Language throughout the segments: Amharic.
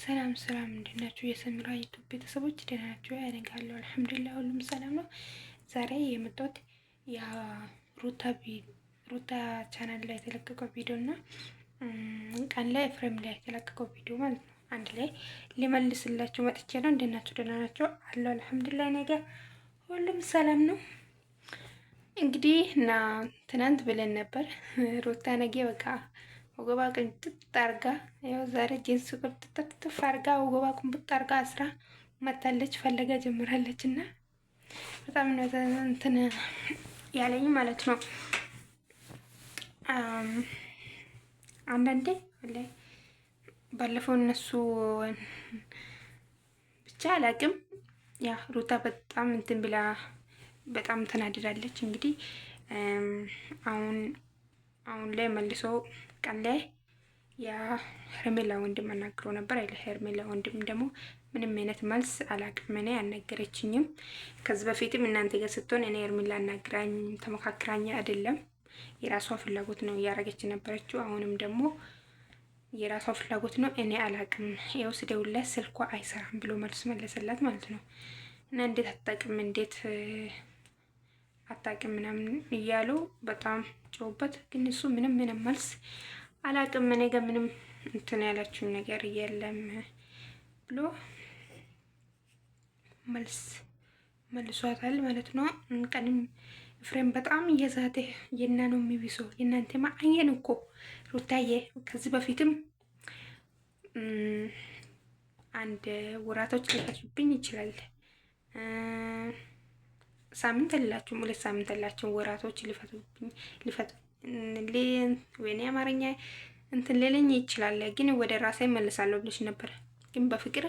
ሰላም ሰላም፣ እንዴት ናችሁ? የሰሚራ ዩቱብ ቤተሰቦች ደህና ናችሁ? ያደንጋለሁ። አልሐምዱሊላህ ሁሉም ሰላም ነው። ዛሬ የመጣሁት ያ ሩታ ቻናል ላይ የተለቀቀው ቪዲዮ እና ቀን ላይ ኤፍሬም ላይ የተለቀቀው ቪዲዮ ማለት ነው አንድ ላይ ሊመልስላችሁ መጥቼ ነው። እንዴት ናችሁ? ደህና ናችሁ? አለሁ አልሐምዱሊላህ፣ እኔ ጋር ሁሉም ሰላም ነው። እንግዲህ እና ትናንት ብለን ነበር ሩታ ነገ በቃ ወገባ ቅንጥጥ አርጋ ያው ዛሬ ጂንስ ቅርጥጥጥፍ አርጋ ወገባ ቁንጥጥ አርጋ አስራ መታለች፣ ፈለጋ ጀምራለች። እና በጣም ነው እንትን ያለኝ ማለት ነው። አንዳንዴ ባለፈው እነሱ ብቻ አላቅም፣ ያ ሩታ በጣም እንትን ብላ በጣም ተናድዳለች። እንግዲህ አሁን አሁን ላይ መልሶ ቀን ላይ ያ ሄርሜላ ወንድም አናግሮ ነበር አይደል? ሄርሜላ ወንድም ደግሞ ምንም አይነት መልስ አላቅም፣ እኔ አልነገረችኝም። ከዚህ በፊትም እናንተ ጋር ስትሆን እኔ ሄርሜላ አናግራኝ ተመካክራኝ አይደለም፣ የራሷ ፍላጎት ነው እያደረገች ነበረችው። አሁንም ደግሞ የራሷ ፍላጎት ነው፣ እኔ አላቅም፣ ያው ስደውልላት ስልኳ አይሰራም ብሎ መልስ መለሰላት ማለት ነው። እና እንዴት አታቅም እንዴት አታቅም ምናምን እያሉ በጣም ጨውበት፣ ግን እሱ ምንም ምንም መልስ አላቅም እኔ ጋ ምንም እንትን ያላችሁኝ ነገር የለም ብሎ መልስ መልሷታል ማለት ነው። ቀንም ኤፍሬም በጣም እየዛተ የና ነው የሚብሶ የእናንተማ አየን እኮ ሩታዬ፣ ከዚህ በፊትም አንድ ወራቶች ሊፈጅብኝ ይችላል። ሳምንት አላችሁም፣ 2 ሳምንት አላችሁም። ወራቶች ሊፈቱብኝ ሊፈቱ ወይኔ አማርኛ እንትን ሊለኝ ይችላል፣ ግን ወደ ራሴ መልሳለሁ ብለሽ ነበር። ግን በፍቅር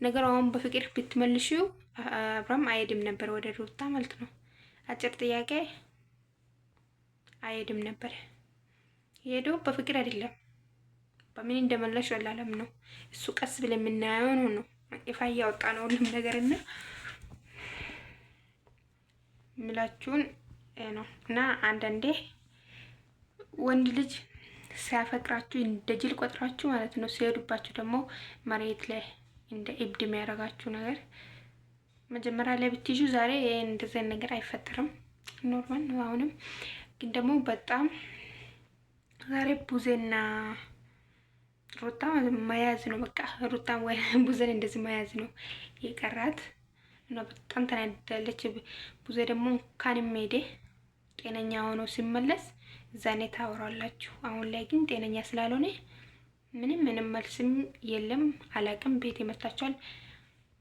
ነገር አሁን በፍቅር ብትመልሺው አብርሃም አይሄድም ነበር ወደ ሩታ ማለት ነው። አጭር ጥያቄ አይሄድም ነበር። የሄደው በፍቅር አይደለም። በምን እንደመለሽ አላለም ነው እሱ። ቀስ ብለን የምናየው ነው። ይፋ እያወጣ ነው ሁሉም ነገር እና ምላችሁን ነው እና አንዳንዴ ወንድ ልጅ ሲያፈቅራችሁ እንደ ጅል ቆጥራችሁ ማለት ነው። ሲሄዱባችሁ ደግሞ መሬት ላይ እንደ እብድ የሚያደርጋችሁ ነገር መጀመሪያ ላይ ብትይዙ ዛሬ እንደዚህ ነገር አይፈጠርም። normal ነው። አሁንም ግን ደግሞ በጣም ዛሬ ቡዜና ሩታ መያዝ ነው በቃ ሩታ ወይ ቡዜን እንደዚህ መያዝ ነው የቀራት እና በጣም ተናዳለች። ቡዜ ደግሞ እንኳንም ሄደ ጤነኛ ሆኖ ሲመለስ እዛኔ ታወራላችሁ። አሁን ላይ ግን ጤነኛ ስላልሆነ ምንም ምንም መልስም የለም። አላቅም ቤት የመታችኋል።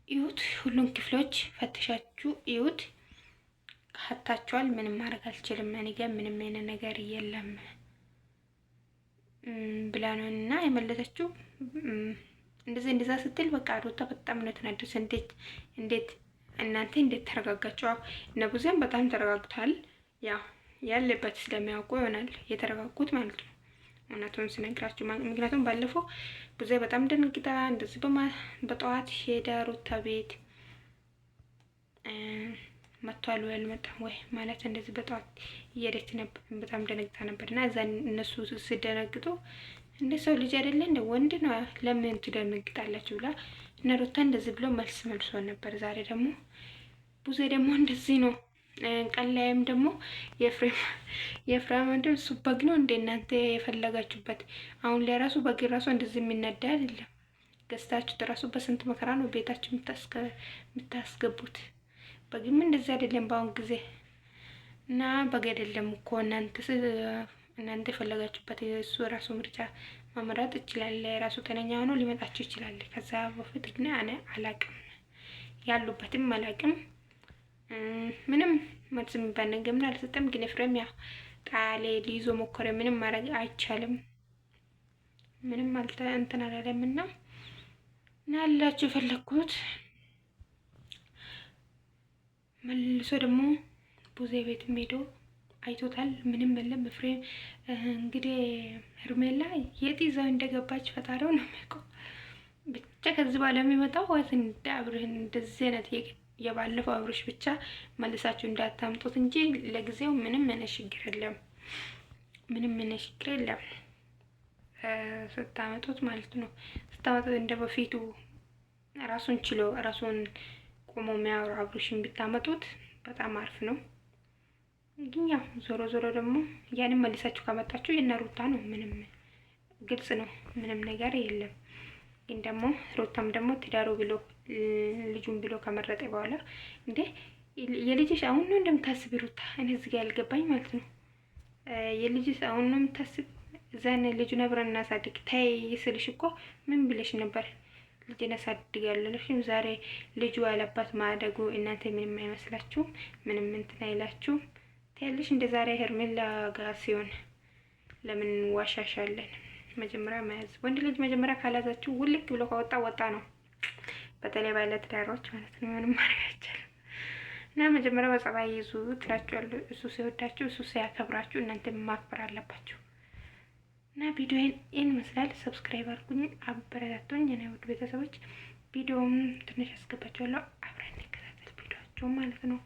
እዩት፣ ሁሉም ክፍሎች ፈትሻችሁ እዩት። ሀታችኋል። ምንም ማድረግ አልችልም፣ እኔ ጋር ምንም አይነት ነገር የለም ብላ ነው እና የመለሰችው። እንደዚህ እንደዛ ስትል በቃ ሩታ በጣም ነው የተናደደች። እንዴት እንዴት እናንተ እንዴት ተረጋጋችሁ? እነ ቡዜም በጣም ተረጋግቷል። ያው ያለበት ስለሚያውቁ ይሆናል የተረጋጉት ማለት ነው። እውነቱን ስነግራችሁ ምክንያቱም ባለፈው ብዙ በጣም ደንግጣ እንደዚህ በጠዋት ሄዳ ሩታ ቤት መጥቷል ወይ አልመጣም ወይ ማለት እንደዚህ በጠዋት እየሄደች ነበር። በጣም ደነግጣ ነበር እና እዛ እነሱ ሲደነግጡ እንደ ሰው ልጅ አይደለ እንደ ወንድ ነው ለምን ትደነግጣላችሁ ብላ እነ ሩታ እንደዚህ ብሎ መልስ መልሶ ነበር። ዛሬ ደግሞ ብዙ ደግሞ እንደዚህ ነው። ቀን ላይም ደግሞ የኤፍሬም ወንድም እሱ በግ ነው እንደ እናንተ የፈለጋችሁበት። አሁን ላይ ራሱ በግ ራሱ እንደዚህ የሚነዳ አይደለም። ገዝታችሁት ራሱ በስንት መከራ ነው ቤታችሁ የምታስገቡት። በግም እንደዚህ አይደለም በአሁን ጊዜ እና በግ አይደለም እኮ እናንተ እናንተ የፈለጋችሁበት እሱ ራሱ ምርጫ መምረጥ ይችላል። ራሱ ጤነኛ ሆኖ ሊመጣችሁ ይችላል። ከዛ በፊት ግን እኔ አላቅም ያሉበትም አላቅም ምንም መልስ የሚባል ነገር ምን አልሰጠም። ግን ኤፍሬም ያው ጣሌ ሊይዞ ሞከረ። ምንም ማድረግ አይቻልም። ምንም አልተ እንትን አላለም እና እና ያላችሁ የፈለግኩት መልሶ ደግሞ ቡዜ ቤት ሄዶ አይቶታል። ምንም የለም። ኤፍሬም እንግዲህ ሄርሜላ የት ይዛው እንደገባች ፈጣሪው ነው የሚያውቀው። ብቻ ከዚህ በኋላ የሚመጣው ወይስ እንደ አብርህን እንደዚህ አይነት የባለፈው አብርሽ ብቻ መልሳችሁ እንዳታምጡት እንጂ ለጊዜው ምንም ምን ችግር የለም። ምንም ምን ችግር የለም ስታመጡት ማለት ነው። ስታመጡ እንደ በፊቱ ራሱን ችሎ ራሱን ቆሞ የሚያወራ አብርሽን ብታመጡት በጣም አሪፍ ነው። ግን ያው ዞሮ ዞሮ ደግሞ ያንን መልሳችሁ ካመጣችሁ የነ ሩታ ነው። ምንም ግልጽ ነው። ምንም ነገር የለም። ግን ደግሞ ሩታም ደግሞ ትዳሩ ብሎ ልጁን ብሎ ከመረጠ በኋላ እንዴ የልጅሽ አሁን ነው እንደምታስብ ሩታ፣ እኔ እዚህ ጋር ያልገባኝ ማለት ነው። የልጅሽ አሁን ነው የምታስብ? እዛን ልጁን አብረን እናሳድግ ተይ ስልሽ እኮ ምን ብለሽ ነበር? ልጅን አሳድጋለሁ። ዛሬ ልጁ ያለባት ማደጉ እናንተ ምንም አይመስላችሁም? ምንም እንትን አይላችሁም? ትያለሽ እንደ ዛሬ ሄርሜላ ጋር ሲሆን ለምን ዋሻሻለን? መጀመሪያ መያዝ ወንድ ልጅ መጀመሪያ ካላዛችሁ ውልቅ ብሎ ከወጣ ወጣ ነው። በተለይ ባለ ትዳሮች ማለት ነው። ምንም ማድረግ አይቻልም። እና መጀመሪያ በጸባይ ይዙ ትላችኋለሁ። እሱ ሲወዳችሁ፣ እሱ ሲያከብራችሁ እናንተ ማክበር አለባችሁ። እና ቪዲዮን ይህን ይመስላል። Subscribe አድርጉኝ፣ አበረታቱኝ። የኔ ውድ ቤተሰቦች ቪዲዮውን ትንሽ ያስገባችኋለሁ። አብረን እንከታተል ቪዲዮአቸው ማለት ነው።